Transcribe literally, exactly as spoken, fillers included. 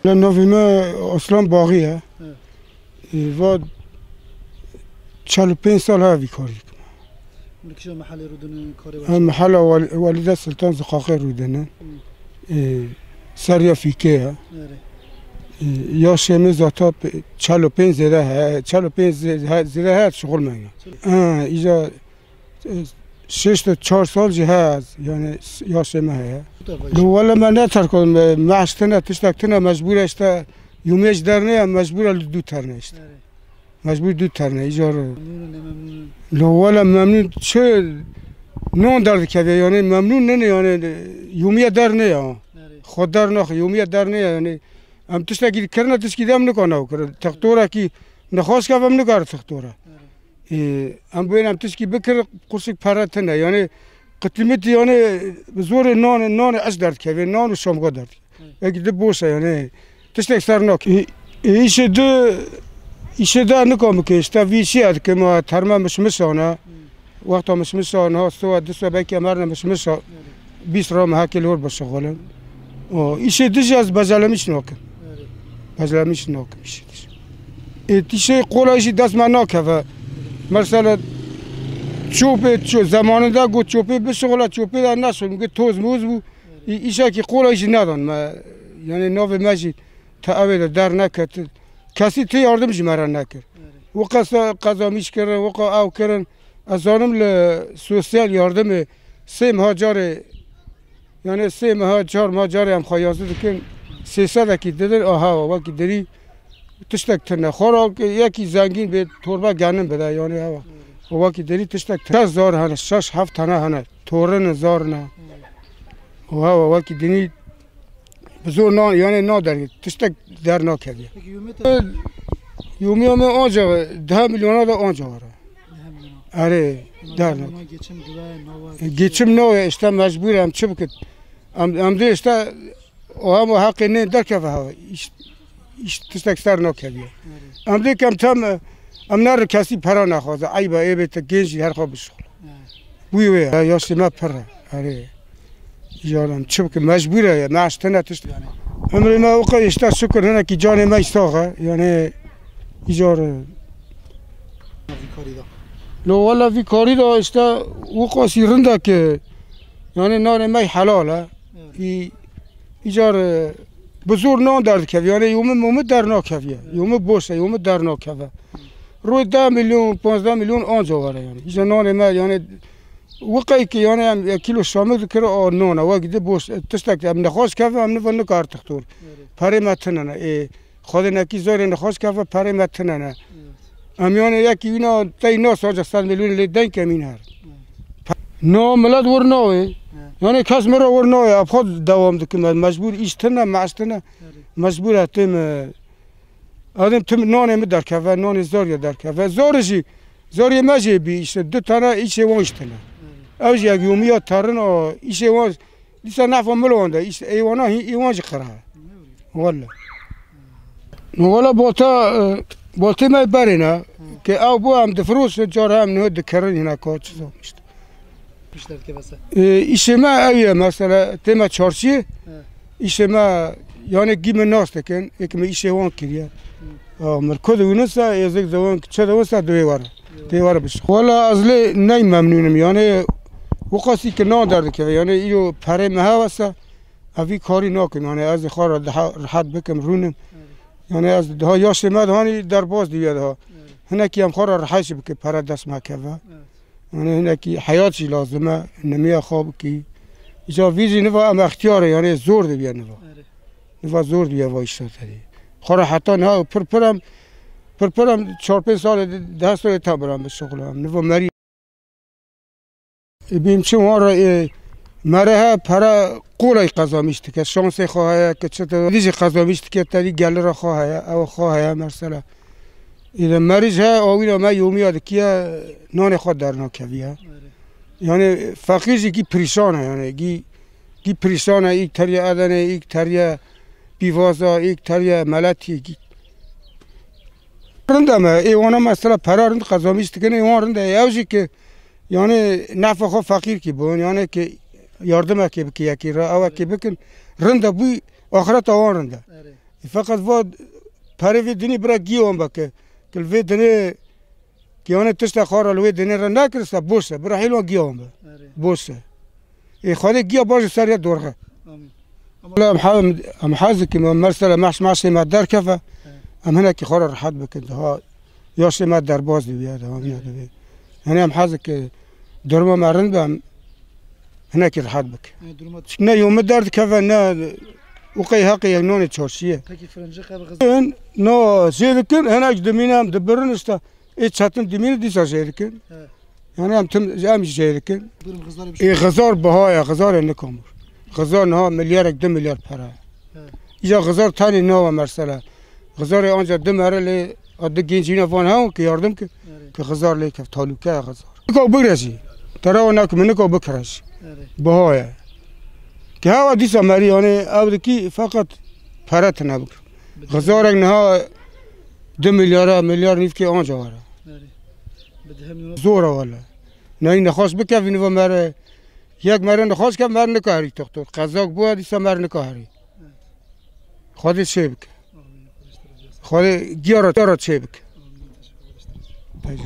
Navê me Aslan Baxî ye. Evet. Ê, va çel û pênc sal ha vî karî dikim. Li kîja mehelê rûdinin karê we? Em mehela Wel-, Welîde Sultan Zixaxê rûdinin. Hı. Ê, Serya Fîkê ye. Erê. Ê, yaşê min zata pe-, çel û pênc zêde he, çel û pênc zê-, he, zêde he şixul me ye. Çel- Ha, îca şêst û çar sal jî he ez, yani, s-, yaşê me heye. Li wele me ne terk, me, me eş tine, tiştek tine, mecbûr e işte, yûmê ji der neye, mecbûr e li dû terne işte. Erê. Mecbûr dû terne, îcar. Memnûn in, ne memnûn in? Li wele memnûn çi non derdikeve, yani, memnûn nene, yani, yûmê der neye. Erê. Xwe der naxe, yûmê der neye, yani, em tiştekî kirine, tişkî de em nikane kirin. Textorekî nexweş keve em nikare textora. Erê. Ê, em bûyên em tişkî bikir, qursik pere tine. Yani, qitlîmitî, yani, bi zorê nan, nanê eş derdikeve, nan û şamga derdikeve. Hı. Eki di boş e, yani, tiştek ser nake. Ê, ê, îşê di, îşê di nika bike, işte, vî işê dikim, terme mişmişan e. Hı. Wexta mişmişan, ha, stowa, du stowa, belkî em herine mişmişa. Hı. Bîst rame heke li hor bişixulin. O, îşê dijî ez beceremîş nakim. Erê. Beceremîş nakim îşê dijî. Ê, tişê qolay jî dest me nakeve. Mesela çopê, ço-, zemanında got çopê bişixula, çopê de neşon, got toz moz bû. Erê. Î-, îşekî qolay jî nedan me. Yani navê me jî te evê de der neket. Kesî tê yardim ji me re nekir. Erê. Weka se qezamîş kirin, weka ew kirin. Ez zanim li sosyal yardimê sê meha carê Yani sê meha, çar meha carê em xwe yazî dikin, sê sedekî didin, a hewa, wekî dirî tiştek tune. Xora yekî zengîn bê, torba genim bide, yani hewa. Û wekî dirî tiştek tune. Kes zor hene, şeş heft tane hene, torin zor ne. Û hewa, wekî dirî bi zor na, yani na derê, tiştek der nakeviye. Peki, yûmê te- Yûmiya me anca, deh milyona da anca were. Hem buna. Erê, Ama der hem ne. Buna geçim güve, nava E, geçim ne ya, işte mecbur em çi bikin? Em, em de işte o hem o hakkı ne derkeve ha, iş, iş tiştek ser ne kediye. Erê. Em de kem tam, e, em ner kesî para naxwaze, ayba ê bê te genç her xwe bişxul. Erê. Bu ya, ya yaşlı me pırra. Erê. Îcar em çi bikin, mecbûr e, me eştine tişt yani. Emrê me weke işte şükür hinekî canê me îsax e, yani îcar e. Vî karî de. Lo wela vî karî de işte wekasî rind e ki, yani nanê me helal e. Evet. Î-, îcar e, bi zor nan derdikevî, yani yûmê mûmê dernakeviye. Evet. Yûmê boş e, yûmê dernakeve. Roy deh milyon, panzdeh milyon anca were yani. Îcar nanê me yani Wiqey ki yani em kîlo şamik dikir, o nona, wek di boş, tiştek em nexweş keve, em niva nikar tixtor. Erê. Perê me tine ne. Ê, Xwedê nekî zorê nexweş keve, perê me tine ne. Evet. Em yani yekî wîna tey nas ancak sed milyon lê denk em îne her. Evet. No, millet wir nayê. Evet. Yani kes mi ra wir nayê, em xwe dewam dikim, ez mecbur îş tine, maaş tine. Erê. Mecbur e têm, e, Adim tim nanê mi derkeve, nanê zorê derkeve. Zorê jî, zorê me jî bî, işte du tane îşê wan jî tine. Ew jî yek yûmiya terin o, îşê wan, dîsa nefa mil wan de, işte ê wana hî, ê wan jî qira. Wele. Wele bota, e, botê me berê ne, ke ew bû em difiroşin, cara em niho dikerin hîna ka çi zor işte. Pişt derdikeve se? Ê, îşê me ew ye, mesela, tê me çarşiyê, He. îşê me, yani, gî me nas dikin, ê ki me îşê wan kiriye. Hı. A, mir ku diwînin se, êzik diwin, çi diwin se, divê were. Divê were. Divê were biş. Wala ez lê ney memnûnim, yani, wekasî ki nan derdikeve, yani, îro perê me hewa se, ez vî karî nakim, yani, ez xwe re daha rehet bikim, rûnim. Evet. Yani, ez daha yaşê me de hani derbas diye daha. Evet. Hinekî em xwe re rehet jî bike, pere dest me keve. Evet. Yani hinekî heyat jî lazim e, nemiya xwe bikî. Îca vî jî niva em extiyar e, yani zor dibiye niva. Erê. Niva zor dibiye va îşte te dî. Xwe re heta niha pir pir em, pir pir em çar pênc salê, deh salê tevbir em bi şixul em. Nivo merî. E, bîm çi wan re, e, mere he pere kolay qezamîş dike. Şansê xwe heye ki çi te vî jî qezamîş dike, te vî gelira xwe heye, ew xwe heye mesela. Îde merî ji he awîna me yomiya dikiye, nanê xwe dernakeviye. Yani feqîr jî gî pirîşan e, yani gî, gî pirîşan e, îk teriye Edenê, îk teriye Pîvaza, îk teriye Meletî, gî. Rind e me, ê wana mesela pera rind qezamîş dikin, ê wan rind e. Ew jî ki, yani nefa xwe feqîr kî bûn, yani ki yardimekê bike yekî re, ewekê bikin, rind e bû, axireta wan rind e. Erê. Feqet va perê vê dinê bira giya wan be ki, ki li vê dinê, ki yani tişta xwe re li wê dinê re nekiriste, boş e, bira hêl wan giya wan be. Erê. Boş e. Ê Xwedê giya baş û ser ya dorxe. Amîn. Ama em ha-, em hez dikin, em mesela meş, meşê me derkeve, em hinekî xwe re rehet bikin. Daha yaşê me derbas dibiye, daha niya dibe. Yani em hez dikin, duruma me rind be, em hinekî rehet bikin. Yani duruma. Çünkü ne yomî derdikeve, ne û qey heqê yek nonê çarşiyê. Peki firincik ev xizir. Na jê dikin, hinek dimîne em dibirin işte. Ê çetin dimîne dîsa jê dikin. He. Yani em tim, em jê dikin. Durum xizarê bir şey. Ê xizar biha ye, xizarê nikamur. Xizar niha milyarek, du milyar pere. He. Îca xizar tenê nawe mesela. Xizarê anca du mere lê, a du gencîne van hewn ki yardım ki, Evet. ki xizar lê kef, talûke ye xizar. Nika bigre jî. Terawa nak min nika bikire jî. Evet. Biha ye. Ki hewa dîsa merî yani ew dikî feqet pere tine bik. Xizarek niha du milyara, milyar nîvkê anca were. Erê. Bi dihemî Zor e wele. Neyî nexweş bikevî niva mere. Yek mere nexweş ke, mer nikaherî doktor. Qezak bûye dîsa mer nikaherî. Evet. Xwedê çê bike. Amîn. Xwedê giya re, giya re çê bike. Amîn. Teşekkür ederim.